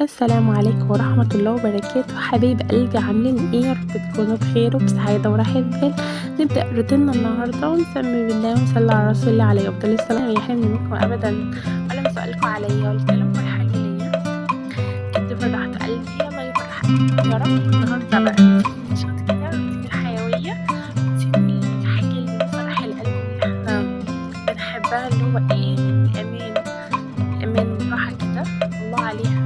السلام عليكم ورحمة الله وبركاته. حبايب قلبي، عاملين ايه؟ يا رب تكونوا بخير وبسعادة وراحة بال. نبدأ روتيننا النهاردة ونسمي بالله ونصلي على رسول الله عليه أفضل الصلاة، ما يحرمني منكم أبدا ولا من سؤالكم عليا ولا كلامكم الحلو ليا. بجد فرحت قلبي، الله يفرح قلبي يا رب. النهاردة بقى في نشاط كده، روتين الحيوية، روتين الحاجة اللي بتفرح القلب اللي احنا بنحبها، اللي هو ايه؟ الأمان، الأمان والراحة كده، الله عليها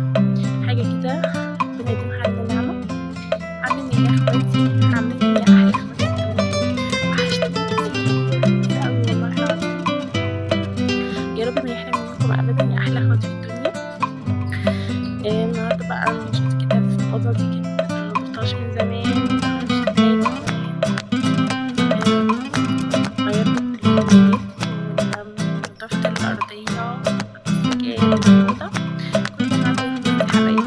حاجة كده، ربنا يديمها علينا نعمة. عاملين ايه يا اخواتي؟ عاملين ايه يا احلى اخواتي الدنيا؟ وحشتوني كتير كتير اوي والله العظيم. يا رب ما يحرمني منكم ابدا يا احلى اخوات في الدنيا. النهارده بقى نشاط كده في الأوضة دي كده، منضفتهاش من زمان، مش من زمان. غيرت الملايات ونضفت الأرضية والسجاد والأوضة، كل ده معاكم يا حبايبي.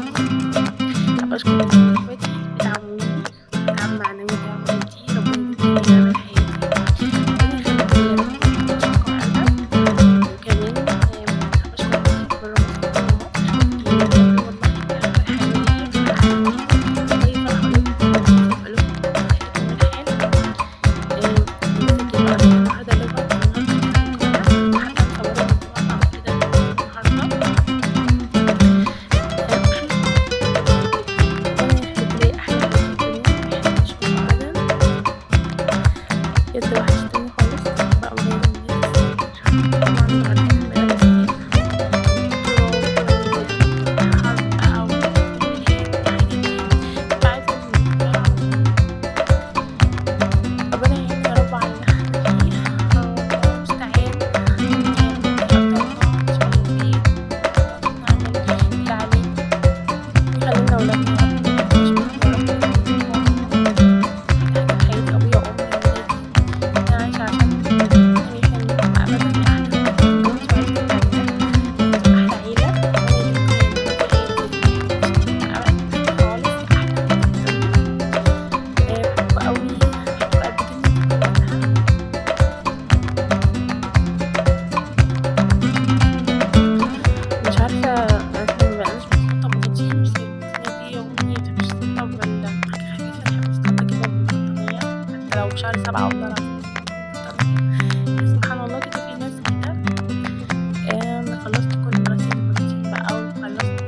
حابة أشكر كل اخواتي اللي بيدعموني دعم معنوي ودعم مادي، ربنا يديم نعمة حياتي، ربنا يخليكم يا رب، ميحرمنيش منكم أبدا. وكمان حابة أشكر اخواتي برا مصر وجوه مصر اللي بجد والله بيعملوا الحلوية بيفرح قلبي، الله يفرح قلوبكم ويسعد قلوبكم ويصلح لكم الحال. نسجل بقى النهارده live، النهارده حتى مصورة الموضوع مع كل ده النهارده. ربنا يخليكم ليا أحلى اخوات في الدنيا، ميحرمنيش منكم أبدا. بجد وحشتوني خالص. بقى مغيرة الملايات السرير، طبعا انتوا عارفين الملايات السرير تراب والحر بقى والملايات والحاجات دي، ببقى عايزة الموضوع على طول. ربنا يعيننا يا رب على اللي احنا فيه، الله المستعان. يعني يقدرنا نشغل البيت ونعمل اللي علينا، ويخليلنا ولادنا يا رب، ميحرمناش منهم يا رب، ويخليهم أحلى حاجة في حياتي أبويا وأمي وولادي، أنا عايشة عشانهم، ربنا ما يحرمني منكم أبدا يا أحلى اخوات في الدنيا. وانتوا عيلتي التانية، انتوا أحلى عيلة، ربنا يديمكم نعمة في حياتي، ميحرمنيش منكم أبدا خالص يا أحلى اخوات في الدنيا. بحبكوا أوي، بحبكوا قد الدنيا كلها. مش عارفة احنا مبقناش بنتخطى بطاطين، بس البطانية دي أمي مبتحبش تتخطى ولا حاجة خفيفة، تحب تتغطى كده بالبطانية حتى لو في شهر 7 والله العظيم بالبطانية. سبحان الله كده في ناس كده. أنا خلصت كل غسيل البطاطين بقى، وخلصت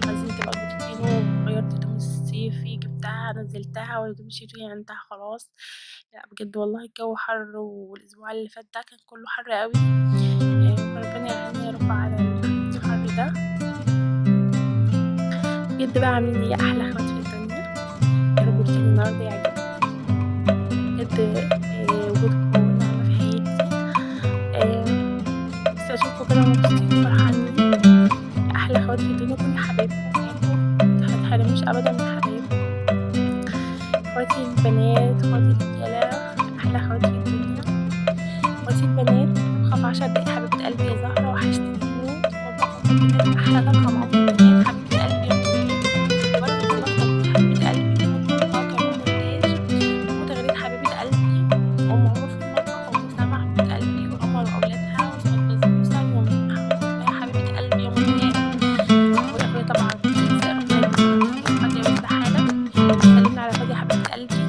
غسلت بقى البطاطين، وغيرت هدوم الصيفي، جبتها نزلتها، والهدوم الشتوي عندها خلاص. لا بجد والله الجو حر، والأسبوع اللي فات ده كان كله حر قوي. ربنا يعيننا يا رب على الحر ده. بجد بقى عاملين ايه يا احلى اخوات في الدنيا؟ يا رب روتين النهارده يعجبكم بجد. وجودكم نعمة في حياتي. نفسي اشوفكم كده مبسوطين وفرحانين يا احلى اخوات في الدنيا. كل حبايبكم معاكم، متحرموش ابدا من حبايبكم، اخواتي البنات، اخواتي الرجاله، احلى اخوات في الدنيا. اخواتي البنات بخاف 10 دقايق. حبيبة قلبي يا زهرة وحشتني موت. مطبخ ام البنات، احلى طبخة مع ام البنات، حبيبة قلبي يا ام البنات، بركة الله في حبيبة قلبي. مطبخ كمان مونتاج وتغريد حبيبة قلبي، ام عمر في المطبخ، وام سما حبيبة قلبي، وقمر واولادها، وصفات بسبوسة، وام محمد حبيبة قلبي يا ام بهاء، واخويا طبعا ربنا يديم فادية ويصلح حالك. سلمنا على فادية حبيبة قلبي،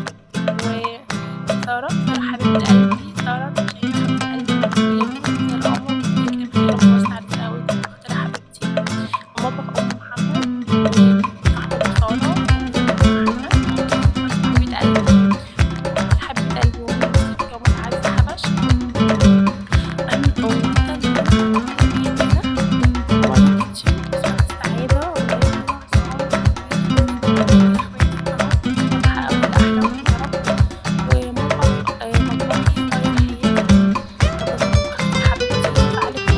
وسارة، سارة حبيبة قلبي، سارة شايفة حبيبة قلبي يا بنتي القمر، يكرم خيرك ويوسع رزقها ويكون بخير حبيبتي. ومطبخ أم محمد وأحمد وسارة وأم محمد حبيبة قلبي، حبيبة قلبي، وأم مصطفى وأم عز حبش، وميتا حبيبة قلبي يا مينا، وأنا كيتشن وصوت السعادة، وإبراهيم وعصام وإخواتي خلاص، وتحقق كل أحلامكم يا رب. ومطبخ مطبخي غير حياتي، ربنا يبارك حبيبتي وينفع عليكم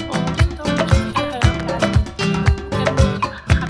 ومبسوطة وبشوف خيرها يا رب العالمين. وكلمة حبيبتي